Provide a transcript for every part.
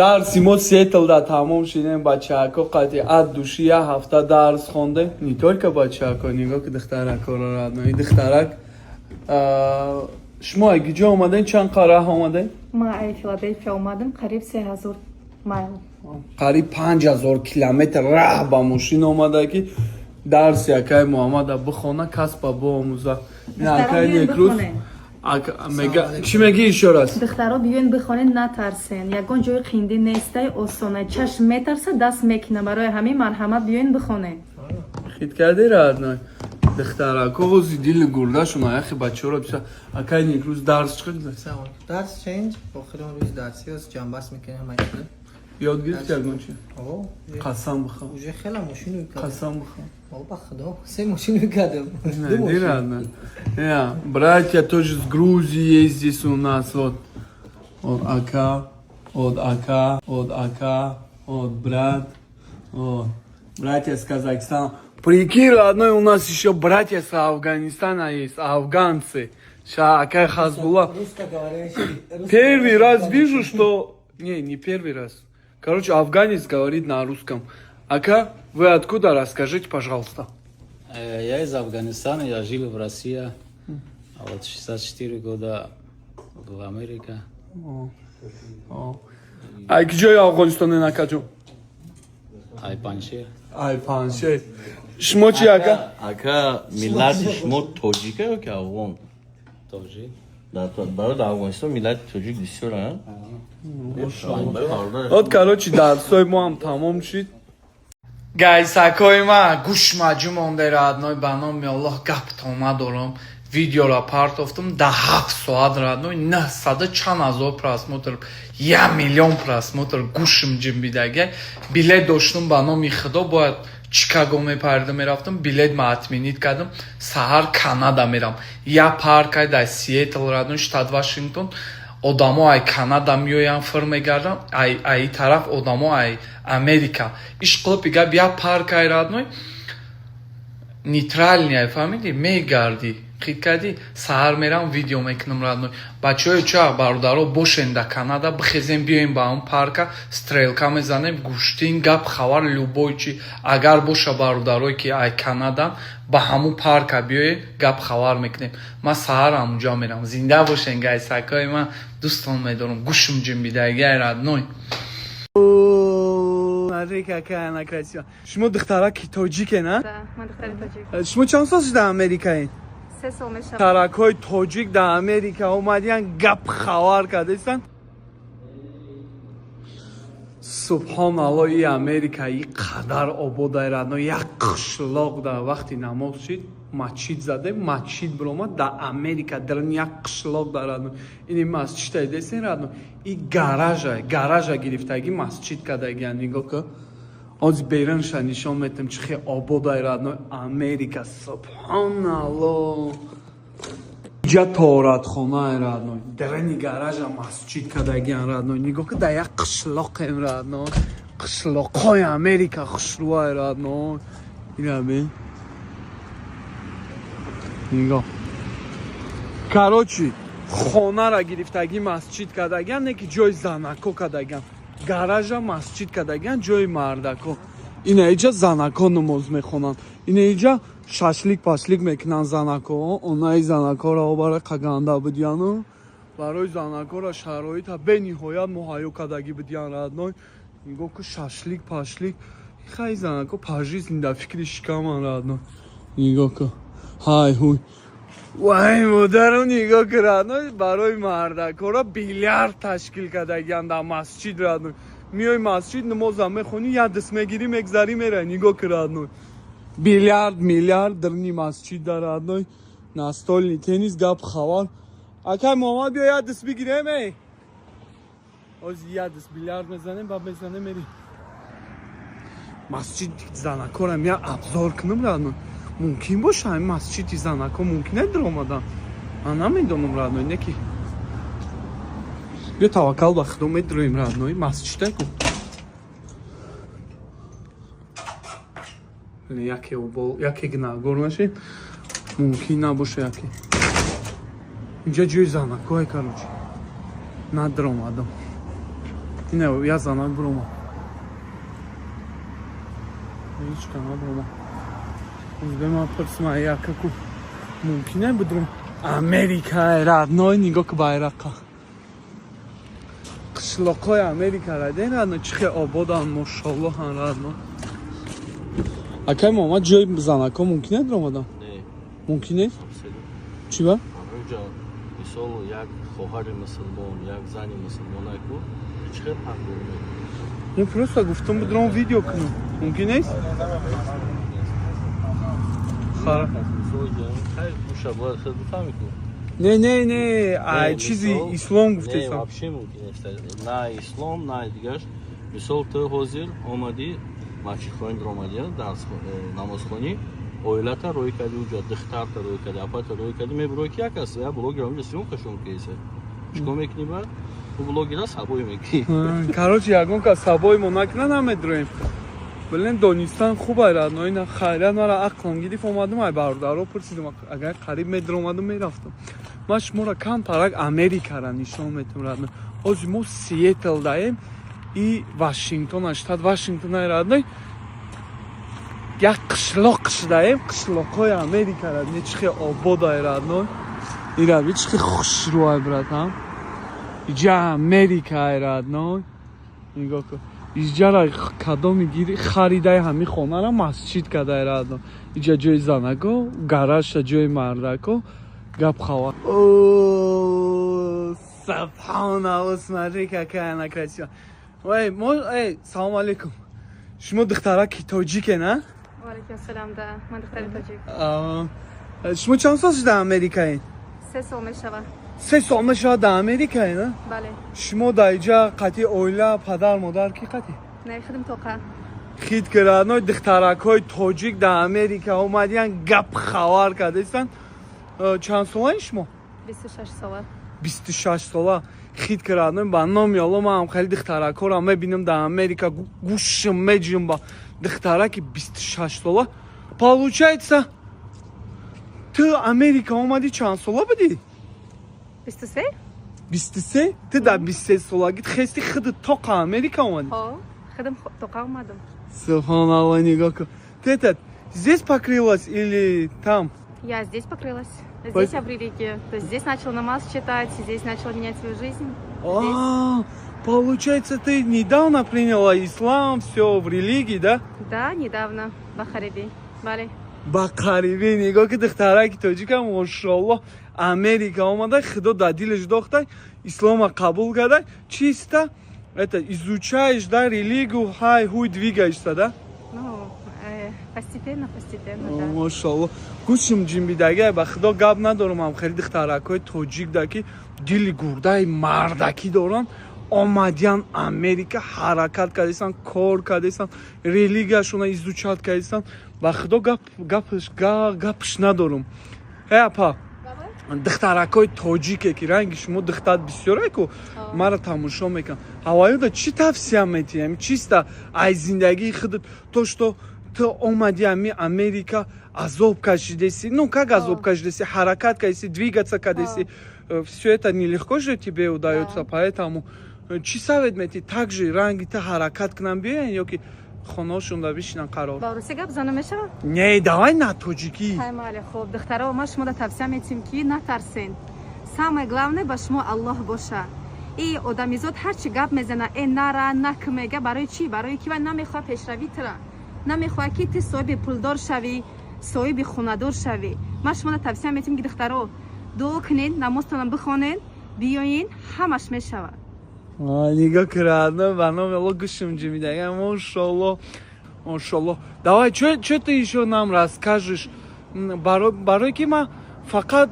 Дарси мо Сиэтлда тамом шидем, бачаҳако қати от души як ҳафта дарс хондем. Не только бачаҳако, нигоҳ ки духтаракоро, родной. Духтарак, шумо ай куҷо омадем, чанд раҳ омадем? Ма ай Филаделфия омадам, қариб 3000 майл. Қариб 5000 километр раҳ ба мошин омада, ки дарси акаи Муҳаммада бихона, касба биомӯза. Акаи Некрӯз чӣ мегӣ ещё раз? Духтаро, биёен, бихонед, натарсен. Ягон ҷои қиндӣ нестай, осона. Чашм метарса, даст мекина. Барои ҳамин марҳамат, биёен, бихонед. Хит кардӣ, родной. Духтарако ҳози дили гурдашон аяхи бачаҳоро биса. Акаи Некрӯз, дарс чӣ гузашт? Дарс ченҷ, охири он рӯзи дарсӣ аст, ҷамъбаст мекунем ҳама чиза. Ёд гирифти ягон чи? Қасам бихӯр. Уже хела мошину кардам. Қасам бихӯр. О, ба худо, се мошину кардам. Не, родной. Не, братья тоже с Грузии есть здесь у нас. Вот. Вот ака, вот ака, вот ака, вот брат. Вот. Братья с Казахстана. Прикинь, родной, у нас еще братья с Афганистана есть, афганцы. Ща, акай Хазбула. Первый раз вижу, что... Не, не первый раз. Короче, афганец говорит на русском. Ака, вы откуда? Расскажите, пожалуйста. Я из Афганистана, я жил в России, а вот 64 года в Америке. Ай киҷои Афғонистон, акаҷон? Ай Паншер. Ай Паншер. Шумо чи, ака? Ака, миллати шумо тоҷика ё ки афғон? Тоҷик. Барои дар Афғонистон миллати тоҷик бисёр, а? Вот, короче, дарсои мо ҳам тамом шид. Гайсакои ма гӯшмаҷӯ монде, родной, ба номи Аллоҳ, гаптон надорам. Видеоро партофтум, да 7 соат, родной, наҳсаду чанд ҳазор просмотр, 1 миллион просмотр, гӯшм ҷимбидагия. Билет доштум, ба номи Худо, бояд Чикаго мепарида мерафтам, билет ма отменить кардам, саҳар Канада мерам. Я паркай дар Сиэтл, родной, штат Вашингтон, одамо ай Канада меоянд, фир мегарданд, ай тараф одамо ай Америка. Ишқилипи гап, я паркай, родной, нейтральный, ай, фаҳмидӣ, мегардӣ, хит кардӣ. Саҳар мерам, видео мекунам, родной. Бачаҳои ча, бародаро, бошен да Канада, бихезем, биёем ба он парка, стрелка мезанем, гӯштин, гап, хабар, любой чи агар боша, бародарое ки ай Канадан, ба ҳамун парка биёем, гап, хабар мекунем. Ман саҳар ҳамунҷо мерам. Зинда бошен, гайсакои ман, дӯстон медорам, гӯшм ҷимбидагиай, родной. Смотри, какая она красивая. Шумо духтараки тоҷике, на? Да, ман духтари тоҷик. Шумо чанд сол шуда Америкаин? 3 сол мешавад. Духтаракҳои тоҷик дар Америка омадиян, гап, хабар кардастанд. Субҳоналло, и Америка и қадар ободай, родной. Як қишлоқ дар вақти намоз шид, масҷид заде, масҷид биромад дар Америка, дар як қишлоқ дар, родной. Ини масҷида десен, родной, и гаража, гаража гирифтаги масҷид кардагиян. Нигоҳ ка, ози берунша нишон метам, чӣ хел ободай, родной, Америка, субҳоналло. Иҷа торатхонаи, родной, дарани гаража масҷид кардагиян, родной. Нигоҳ ка, дар як қишлоқем, родной, қишлоқҳои Америка хушрӯай, родной. Ина бин, нигоҳ. Короче, хонара гирифтагӣ масҷид кардагиян, не ки ҷои занако кардагиян, гаража масҷид кардагиян, ҷои мардако. Ина иҷа занако намоз мехонанд, ина иҷа шашлик пашлик мекунанд занако. Онаи занакоро обара қаганда будияну барои занакора шароита бениҳоят муҳайё кардагӣ будиян, родной. Нигоҳ ку, шашлик пашлик. Хай, занако пажизнӣ дар фикри шикаман, родной. Нигоҳ ку, ҳай ҳуй, вай модару, нигоҳ ку, родной, барои мардакора билярд ташкил кардагиян дар масҷид, родной. Миёи масҷид, намозам мехонӣ, як даст мегирӣ, мегзарӣ, меравӣ. Нигоҳ ку, родной, билярд, миллиард дарни масҷид дар, родной, настольный теннис, гап, хабар. Акай Муҳаммад, биё, як даст бигирем, эй. Ози як даст билярд мезанем, баъд мезанем, мери масҷид. Занакорам як обзор кунам, родной. Мумкин боша, ҳамин масҷиди занако мумкин даромадан, ман намедонам, родной, не ки биё, таваккал ба Худо, медроем, родной, масҷида ку. Яке яке гунаҳгор нашем, мумкин набоша. Яке инҷа ҷои занакое, короче, надаромадам. Ина я занак бурома. Ҳеҷ ка набурома. Узбе ман пурсма якаку мумкине будурум Америка, родной, нигоҳ ку байрақа. Қишлоқҳои Америка раден, родной, чӣ хел ободан, мошаллоҳан, родной. Акай Муҳаммад, ҷои занако мумкине дуромадан? Не. Мумкин нест? Абсолютно. Чӣ ба? Ҳаминҷа мисол як хоҳари мусулмон, як зани мусулмонаку чӣ хел ҳақ дорӣ? Не, просто гуфтам будурам видео кунам. Мумкин нест? Хара. Мисол хайр гӯша бояд хел бифаҳмӣ ку. Не, не, не, ай чизи ислом Не, гуфтесам. вообще мумкин нест. На ислом, на дигарш. Мисол ту ҳозир омадӣ масҷидхонӣ даромадӣ, дарс намозхонӣ, оилата рӯй кардӣ уҷа, духтарта рӯй кардӣ, апата рӯй кардӣ, мебурӯй ки як аст, я блогер ҳамҷа съёмка шон кеса. Чикор мекунӣ баъд? Ту блогера сабои мекунӣ. Короче, ягон кас сабои мо накунад, намедроем. Блин, донистан хуб ай, родной, на хайрият мара ақлам гирифт, омадам, ай бародаро пурсидам, агар қариб медромадам, мерафтам. Ман шуморо камтарак Америкара нишон метам, родной. Ҳозир мо Сиэтл даем и Вашингтон, штат Вашингтон, ай родной. Як қишлоқ шудаем, қишлоқҳои Америкара не чӣ хел обод ай, родной. Ира би чӣ хел хушрӯ ай, братан. Иҷа Америка ай, родной. Нигоҳ кун. Иҷара кадоми гири харидаи ҳамин хонара масҷид кадай, родной. Иҷа ҷои занако, гаражша ҷои мардако, гап хава. Субҳаналло, смотри, какая она красивая. Ой, мо, эй, салом алейкум. Шумо духтараки тоҷике, на? Валейкум ассалам, да, ман духтари тоҷик. Шумо чанд сол шуда Америкаен? 3 сол мешава. 3 сол мешавад дар Америкаен, а? Бале. Шумо дар иҷа қатъи оила, падар, модар ки қатъи? Не, худам тоқа. Хит ки, родной, духтаракҳои тоҷик дар Америка омадиян, гап хабар кардастанд. Чанд солаи шумо? 26 сола. 26 сола. Хит ки, родной, ба номи Алло, ман хеле духтаракҳоро мебинам дар Америка, гӯшам меҷумба. Духтараки 26 сола. Получается, ту Америка омадӣ чанд сола будӣ? 23. 23? Ту дар 23 солагӣ хести худи тоқа Америка омадӣ? Ҳо, худам тоқа омадам. Субҳаналло, нигоҳ кун. Ты этот, здесь покрылась или там? Я здесь покрылась. Здесь я в религии. То есть здесь начала намаз читать, здесь начала менять свою жизнь. А, получается, ты недавно приняла ислам, все в религии, да? Да, недавно. Ба қарибӣ. Бале. Ба қарибӣ. Нигоҳ ки, духтараки тоҷика, мошалло, Америка омада, худо дар дилаш дохта, ислома қабул карда, чисто это изучаешь, да, религию, хай хуй двигаешься, да? Ну, постепенно, постепенно, да. Мошалло, гӯшим ҷимбидагӣ, ба худо гап надорам. Ам хеле духтаракҳои тоҷик да ки дили гурдаи мардакӣ доранд, омадиян Америка, ҳаракат кардастанд, кор кардастанд, религияшона изучать кардастанд. Ба худо гапш надорам. Э, апа, духтаракҳои тоҷике ки ранги шумо духтар бисёре ку маро тамошо мекунанд, ҳавоёда чӣ тавсия метиҳем? Чиста ай зиндагии худат, то что ту омади ами Америка, азоб кашидеси, ну как азоб кашидеси, ҳаракат кардеси, двигаться кардеси, все это нелегко же тебе удается, поэтому чӣ совет метиҳӣ? Также ранги ту ҳаракат кунам, биёян ё ки хонаошонда бишинан қарор? Ба русӣ гап зана мешавад? Не, давай на тоҷикӣ. Ҳай, майли, хуб, духтаро, ман шуморо тавсия метиҳем ки натарсен. Самое главное, ба шумо Аллоҳ боша. И одамизод ҳар чӣ гап мезана, э, нара, нак мега, барои чӣ? Барои ки вай намехоҳад пешравӣ тура, намехоҳад ки ту соҳиби пулдор шавӣ, соҳиби хонадор шавӣ. Ман шуморо тавсия метиҳем ки, духтаро, дуо кунед, намозтонам бихонед, биёин, ҳамаш мешавад. Нигоҳ кардам, ба номи Алло, гӯшам ҷимидага, мошалло, мошалло. Давай, чё ты ещё нам расскажешь? Барои ки ман фақат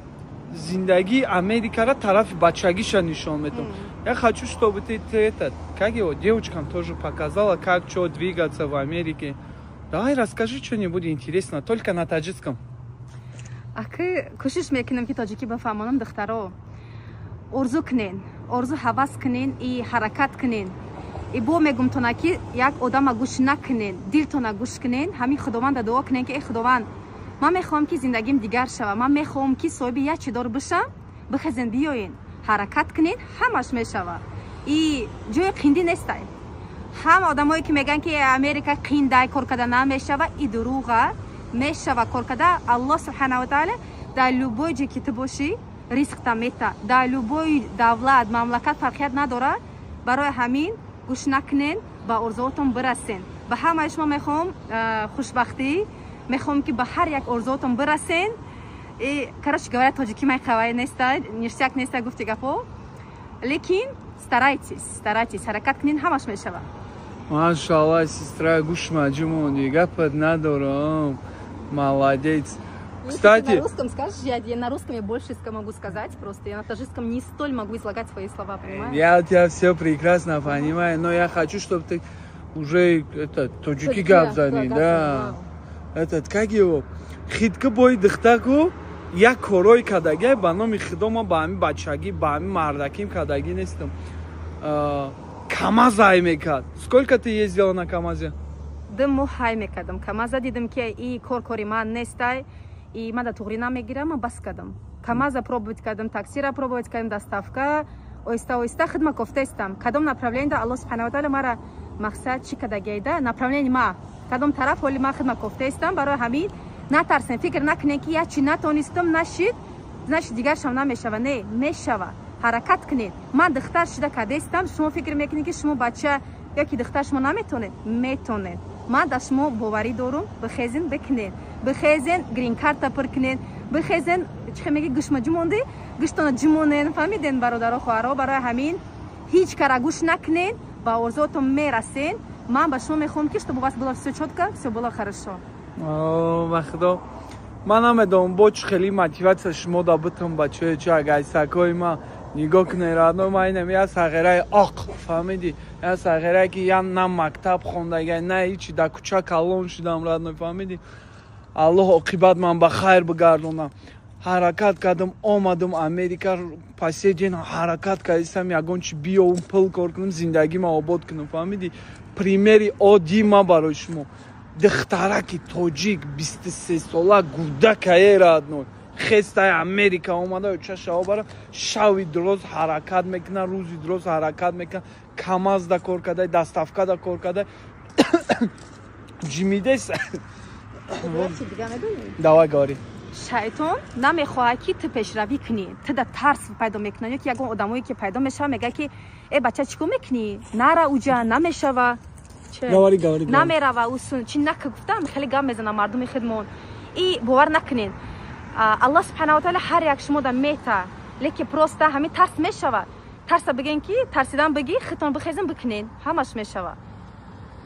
зиндагии Америкара тарафи бачагиша нишон медам. Я хочу, чтобы ты этот, как его, девочкам тоже показала, как что двигаться в Америке. Давай расскажи что-нибудь интересное, только на таджикском. Аки кӯшиш мекунем ки тоҷикӣ бафаҳмонам. Духтаро, орзу кунен, орзу ҳавас кунен и ҳаракат кунен. И бо мегумтона ки як одама гӯш накунен, дилтона гӯш кунен. Ҳамин Худованда дуо кунен ки: «Эй Худованд, ман мехоҳам ки зиндагим дигар шава, ман мехоҳам ки соҳиби як чидор бишам». Бихезен, биёен, ҳаракат кунен, ҳамаш мешава. И ҷои қиндӣ нестай. Ҳама одамое, ки мегӯянд, ки Америка қиндай, кор карда намешава, и дурӯға. Мешава кор карда. Аллоҳ субҳанаву таала дар любой ҷе ки ту бошӣ, ризқта мета. Дар любой давлат, мамлакат, фарқият надорад. Барои ҳамин гӯш накунен, ба орзуотон бирасен. Ба ҳамаи шумо мехоҳам хушбахтӣ, мехоҳам, ки ба ҳар як орзуотон бирасен. И, короче говоря, тоҷикӣ май қавай неста, ништяк неста, гуфти гапо, лекин старайтесь, старайтесь, ҳаракат кунен, ҳамаш мешавад. Машаллах, сестра, гӯшма ҷумонди, гапат надорам, молодец. Кстати, на русском скажешь, я на русском я больше могу сказать, просто я на таджикском не столь могу излагать свои слова, понимаешь? Я тебя все прекрасно понимаю, но я хочу, чтобы ты уже это тоҷики гап зани, да. Этот, как его? Хитка бой дихтаку як корой кадагӣ, ба номи худо, ма ба ҳами бачагӣ, ба ҳами мардаким кадагӣ нестам. Камаз ҳай мекард. Сколько ты ездила на камазе? 2 моҳ ҳай мекардам камаза. Дидам, ки и кор кори ман нестай и ман да туғрӣ намегирам, ман бас кардам. Камаза пробовать кардам, таксира пробовать кардам, доставка. Оҳиста оҳиста хидма кофтаистам, кадом направление да Аллоҳ субҳана ва таала мара мақсад чӣ кардагида, направление ма кадом тараф, ҳоли ман хидма кофтаистам. Барои ҳамин натарсем, фикр накунем, ки як чи натонистам, нашид, значит, дигаршам намешава. Не, мешава, ҳаракат кунед. Ман духтар шида кардастам, шумо фикр мекунед, ки шумо бача ёки духтар, шумо наметонед? Метонед, ман дар шумо боварӣ дорум. Бихезен, бикунед, бихезен, грин-карта пур кунед, бихезен. Чӣ меги, гӯшма ҷумонди, гӯштона ҷумонен, фаҳмиден, бародаро, хоҳаро? Барои ҳамин ҳеҷ кара гӯш накунед, ба орзуотон мерасен. Ман ба шумо мехоҳам, ки чтобы у вас было все четко, все было хорошо. Ба худо, ман намедонам, бо чӣ хеле мотивация шумо да битам, бачаи ча гайсакои ма нигоҳ кунед. Родной ма, инам я сағираи оқ, фаҳмидӣ, я сағирае, ки я на мактаб хондага, на ҳичи, дар кӯча калон шудам, родной, фаҳмидӣ? Аллоҳ оқибат ман ба хайр бигардонам. Ҳаракат кардам, омадам Америка. Последний ҳаракат кардистам, ягон чи биёвум, пул кор кунам, зиндагима обод кунам, фаҳмидӣ? Примери оддӣ ма барои шумо: духтараки тоҷик, 23 сола, гудакае, родной, хестаи Америка омада, ча шао бара, шави дроз ҳаракат мекунад, рӯзи дроз ҳаракат мекунад, камазда кор кардай, доставкада кор кардай, ҷимидес. Давай, говори. Шайтон намехоҳад, ки ту пешравӣ кунӣ. Ту да тарс пайдо мекунад, ё ки ягон одамое, ки пайдо мешава, мегӯяд, ки э, бача, чӣ кор мекунӣ, нара уҷа, намешава, намерава, усун чи нака гуфтам, хеле гап мезанам мардуми хидмон. И бовар накунед. Аллоҳ субҳанаву таала ҳар як шумо да мета, лекин просто ҳамин тарс мешава. Тарса бигӯен, ки тарсидан бигӣ, хитон бихезен, бикунед, ҳамаш мешава.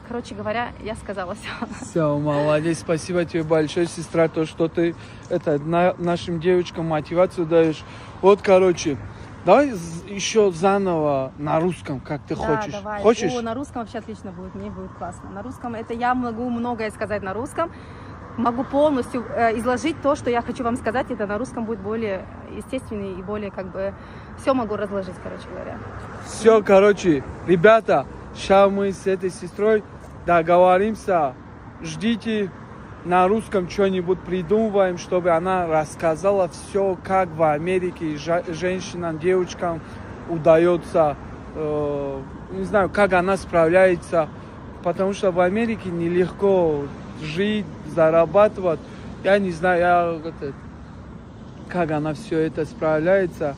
Короче говоря, я сказала все. Все, молодец, спасибо тебе большое, сестра, то, что ты это, нашим девочкам мотивацию даешь. Вот, короче, давай еще заново на русском, как ты Да, хочешь. Давай. Хочешь? О, на русском вообще отлично будет, мне будет классно. На русском это я могу многое сказать на русском. Могу полностью изложить то, что я хочу вам сказать. Это на русском будет более естественный и более как бы все могу разложить, короче говоря. Все, короче, ребята, сейчас мы с этой сестрой договоримся. Ждите, на русском что-нибудь придумываем, чтобы она рассказала все, как в Америке женщинам, девочкам удается, не знаю, как она справляется, потому что в Америке нелегко жить, зарабатывать. Я не знаю, я, это, как она все это справляется.